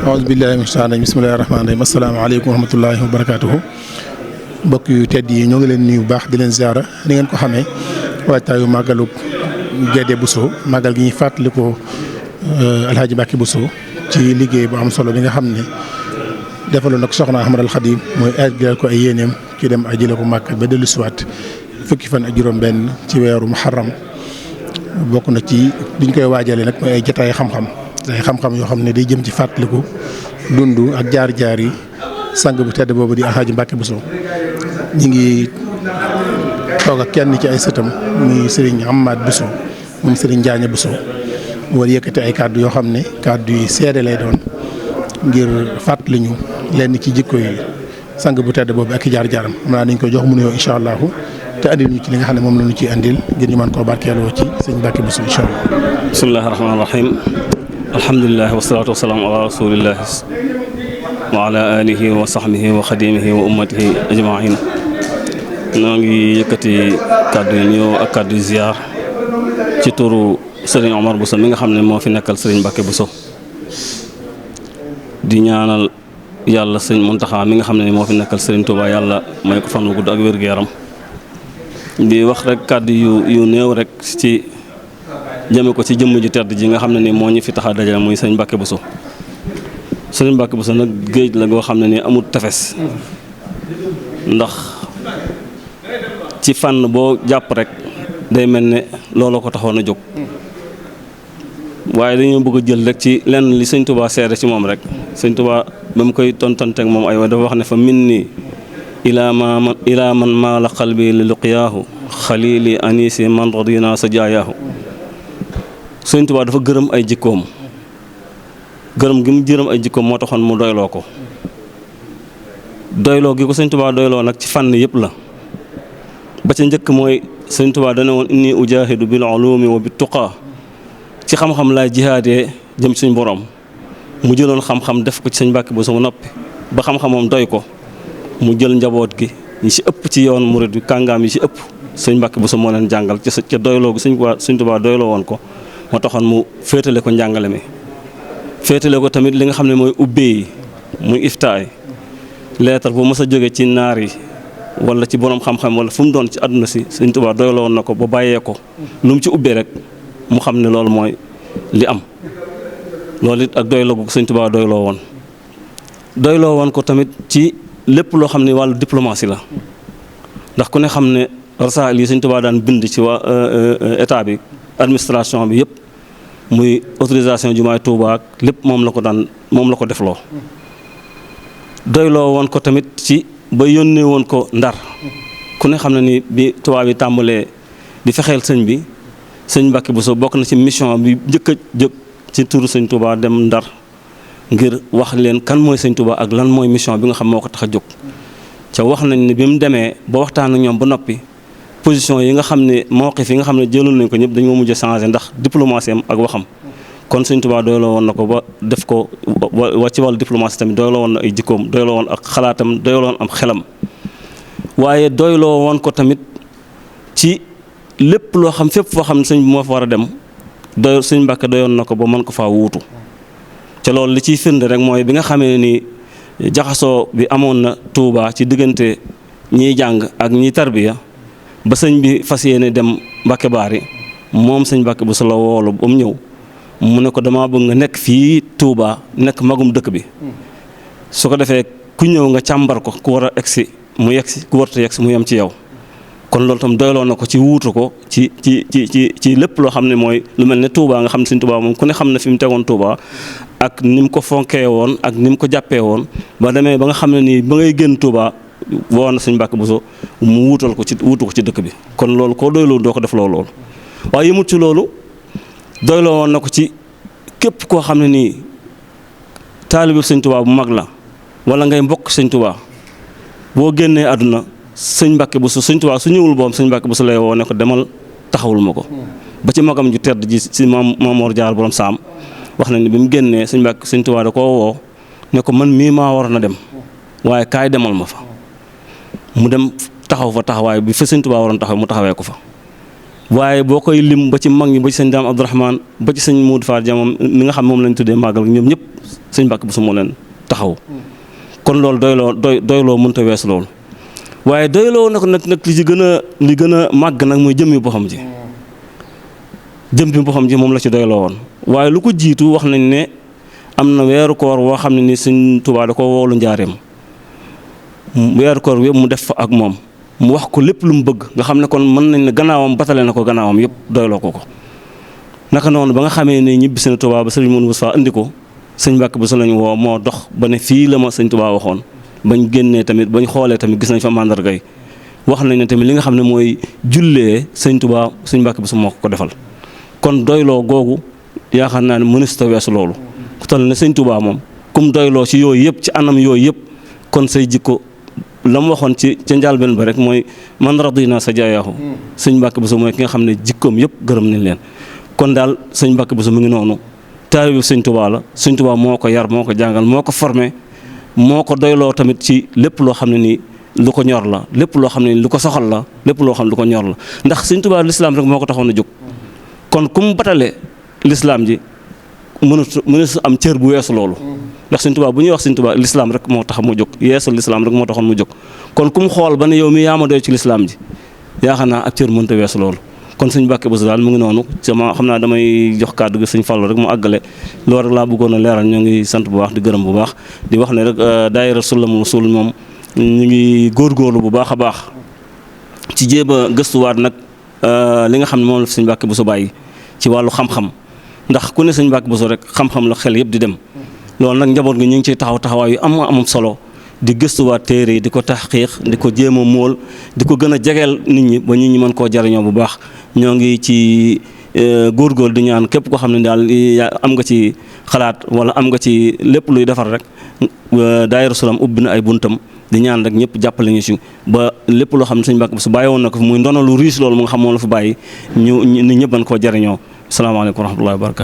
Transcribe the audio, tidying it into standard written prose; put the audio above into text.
aouzu billahi mina shaytaani rajiim bismillahi rahmaani rahiim asalaamaaleykum wa rahmatullahi wa barakaatuhu. mbokk yu tedd yi ñoo ngi leen nuyu bu baax di leen ziara ni ngeen ko xamee waajtaayu màggalu Guédé Bousso màggal gi ñuy fàttali ko Alhaji Mbacké Bousso ci liggéey bu am solo bi nga xam ne defaloon nag soxna Ahmadul Xadim mooy eggal ko ay yéeneem ki dem ajile ko Màkka ba dellu siwaat fukki fan ak juróom-benn ci weeru muharram bokk na ci liñ koy waajale nag mooy ay jotaay xam-xam ay xam-xam yoo xam ne day jëm ci fàttaliku dund ak jaar-jaar yi sang bu tedd boobu di Alhaji Mbacké Bousso. ñi ngi toog ak kenn ci ay sëtam muy Serigne Amad Bousso moom Serigne Njaaña Bousso war yëkkati ay kàddu yoo xam ne kàddu yi seede lay doon ngir fàttali ñu lenn ci jikko yi sang bu tedd boobu ak jaar-jaaram xam naa dañ koy jox mu nuyoo incha allahu te andil ñu ci li nga xam ne moom la ñu ciy andil ngir ñu mën koo barkeeloo ci sëñ Mbacké Bousso incha allah. bismillahi rahmaani rahim alhamdulilah wasalaatu wasalaamu ala rasulillah wa ala alihi wa sahbihi wa xadimihi wa ummatihi ajmain noo ngi yëkkati kàddu yi nuyoo ak kàddu yi ziar ci turu Serigne Omar Bousso mi nga xam ne moo fi nekkal Serigne Mbacké Bousso di ñaanal yàlla sëñ Muntaxa mi nga xam ne moo fi nekkal Serigne Touba yàlla may ko fan wu gudd ak wér-gu-yaram di wax rek kàddu yu néew rek ci jëme ko ci jëmm ju tedd ji nga xam ne ni moo ñu fi tax a dajale muy sëñ Mbacké Bousso sëñ Mbacké Bousso nag géej la goo xam ne ni amul tefes ndax ci fànn boo jàpp rek day mel ne looloo ko taxoon a jóg waaye dañoo bëgg a jël rek ci lenn li sëñ Touba seere ci moom rek sëñ Touba ba mu koy tontanteeg moom ay wa dafa wax ne fa min nii ilaa man maala qalbi li luqyaahu xalili anisi man radina sa jaayaahu sëñ Touba dafa gërëm ay jikkoom gërëm gi mu jërëm ay jikkoom moo taxoon mu doyloo ko doyloo gi ko sëñ Touba doyloo nag ci fànn yëpp la ba ca njëkk mooy sëñ Touba dana woon inni ujahidu bil ulumi wa bit tuqa ci xam-xam laay jihaadee jëm suñ borom mu jëloon xam-xam def ko ci sëñ Mbacké Bousso mu noppi ba xam-xamam doy ko mu jël njaboot gi ñi ci ëpp ci yoon murid bi kàngaam yi ci ëpp sëñ Mbacké Bousso moo leen jàngal ca doyloo gi sëñ Touba doyloo woon ko moo taxoon mu féetale ko njàngale mi féetale ko tamit li nga xam ne mooy ubbee yi muy iftaay leetar bu mës a jóge ci naar yi wala ci borom xam-xam wala fu mu doon ci àdduna si sëñ Touba doyloo woon na ko ba bàyyee ko lu mu ci ubbee rek mu xam ne loolu mooy li am loolu it ak doyloo gu sëñ Touba doyloo woon ko tamit ci lépp loo xam ne wàllu diplomatie la ndax ku ne xam ne rasaal yi sëñ Touba daan bind ci waa état bi administration bi yëpp muy autorisation jumaay Touba ak lépp moom la ko defloo doyloo woon ko tamit ci ba yónnee woon ko Ndar ku ne xam ne ni bi tubaab yi tàmbalee di fexeel sëñ bi sëñ Mbacké Bousso bokk na ci mission bi njëkk a jóg ci turu sëñ Touba dem Ndar ngir wax leen kan mooy sëñ Touba ak lan mooy mission bi nga xam moo ko tax a jóg ca wax nañ ne bi mu demee ba waxtaan ak ñoom ba noppi position yi nga xam ne mawqif yi nga xam ne jëloon nañ ko ñëpp dañoo mujj a changé ndax diplomatie am ak waxam kon sëñ Touba doyloo woon na ko ba def ko wa ci wàllu diplomatie tamit doyloo woon na ay jikkoom doyloo woon ak xalaatam doyloo woon am xelam waaye doyloo woon ko tamit ci lépp loo xam fépp foo xam ne sëñ bi moo fa war a dem sëñ Mbacké doyoon na ko ba mën ko faa wuutu te loolu li ciy firnde rek mooy bi nga xamee ni jaxasoo bi amoon na Touba ci diggante ñiy jàng ak ñiy tarbiya ba sëñ bi fas yéene dem Mbacké Bari moom sëñ Mbacké Bousso la woolu ba mu ñëw mu ne ko dama bëgg nga nekk fii Touba nekk magum dëkk bi su ko defee ku ñëw nga càmbar ko ku war a egsi mu yegsi ku warta yegsi mu yem ci yow kon loolu tam doyloo na ko ci wuutu ko ci lépp loo xam ne mooy lu mel ne Touba nga xam ne sëñ Touba moom ku ne xam ne fi mu tegoon Touba ak ni mu ko fonkee woon ak ni mu ko jàppee woon ba demee ba nga xam ne nii ba ngay génn Touba woo na sëñ Mbacké Bousso mu wuutu ko ci dëkk bi kon loolu koo doyloo doo ko def loolu waaye yëmut ci loolu doyloo woon na ko ci képp koo xam ne nii taalibu sëñ Touba bu mag la wala ngay mbokk sëñ Touba boo génnee àdduna sëñ Mbacké Bousso sëñ Touba su ñëwul boom sëñ Mbacké Bousso lay woo ne ko demal taxawul ma ko ba ci magam ju tedd ji si Mamoor Jaar borom saam wax na ni bi mu génnee sëñ Touba da koo woo ne ko man mii maa war na dem waaye kaay demal ma fa mu dem taxaw fa taxawaay bi fa sëñ Touba waroon taxaw mu taxawee ko fa waaye boo koy lim ba ci mag ñi ba ci sëñ Daam Abdourahmane ba ci sëñ Modou Fall Dia moom mi nga xam moom lañ tuddee màggal ñoom ñëpp sëñ Mbàkke Buso moo leen taxaw kon loolu doyloo mënta weesu loolu waaye doyloo nag li gën a màgg nag mooy jëmmi boppam ji moom la ci doyloo woon waaye lu ko jiitu wax nañ ne am na weeru koor woo xam ne ni sëñ Tuubaa da ko woolu njaareem weeru koor yëpp mu def fa ak moom mu wax ko lépp lu mu bëgg nga xam ne kon mën nañ ne gannaawam batale na ko gannaawam yëpp doyloo ko naka noonu ba nga xamee ne ñibbisi na Tuubaa ba sëriñ Modou Moustapha indi ko sëñ Mbàkke Buso lañu woo moo dox ba ne fii la ma sëñ Tuubaa waxoon bañ génnee tamit bañ xoolee tamit gis nañ fa màndarga yi wax nañ ne tamit li nga xam ne mooy jullee sëñ Tuubaa sëñ Mbàkke Buso moo ko defal kon doyloo googu yaakaar naa ne mënees ta weesu loolu ku toll ne sëñ Tuubaa moom kum doyloo ci yooyu yëpp ci anam yooyu yëpp kon say jikko la mu waxoon ca njàlbeen ba rek mooy man radina sa jaayaahu sëñ Mbàkke Buso mooy ki nga xam ne jikkoom yëpp gërëm nañ leen kon daal sëñ Mbàkke Buso mu ngi noonu taalibu sëñ Tuubaa la sëñ Tuubaa moo ko yar moo ko jàngal moo ko formé moo ko doyloo tamit ci lépp loo xam ne nii lu ko ñor la lépp loo xam ne nii lu ko soxal la lépp loo xam ne lu ko ñor la ndax sëñ Tuubaa lislaam rek moo ko taxoon a jóg kon ku mu batale lislaam ji mënatu am cër bu weesu loolu ndax sëñ Tuubaa bu ñuy wax sëñ Tuubaa lislaam rek moo tax mu jóg yeesal lislaam rek moo taxoon mu jóg kon ku mu xool ba ne yow mi yaa ma doy ci lislaam ji yaakaar naa ab cër mënta weesu loolu kon sëñ Mbàkke Buso daal mu ngi noonu sama xam naa damay jox kàddu gi sëñ Fallu rek mu àggale loolu rek laa bëggoon a leeral ñoo ngi sant bu baax di gërëm bu baax di wax ne rek daayira Sulamul Wusul moom ñu ngi góorgóorlu bu baax a baax ci jéem a gëstuwaat nag li nga xam ne moom la fi sëñ Mbàkke Buso bàyyi ci wàllu xam-xam ndax ku ne sëñ Mbàkke Buso rek xam-xam la xel yëpp di dem loolu nag njaboot gi ñu ngi ciy taxawaay yu am solo di gëstuwaat téere yi di ko taxqiiq di ko jéem a móol di ko gën a jegeel nit ñi ba nit ñi mën koo jariñoo bu baax ñoo ngi ci góorgóor di ñaan képp koo xam ne daal am nga ci xalaat wala am nga ci lépp luy defar rek daayira Sulam ubbi na ay buntam di ñaan rek ñëpp jàppale ñu ci ba lépp loo xam ne sëñ Mbàkke Buso bàyyi woon na ko fi muy ndono lu riis loolu mu nga xam moom la fa bàyyi ñu nit ñëpp mën koo jariñoo salaamaaleykum wa rahmatullahi wa barakaatu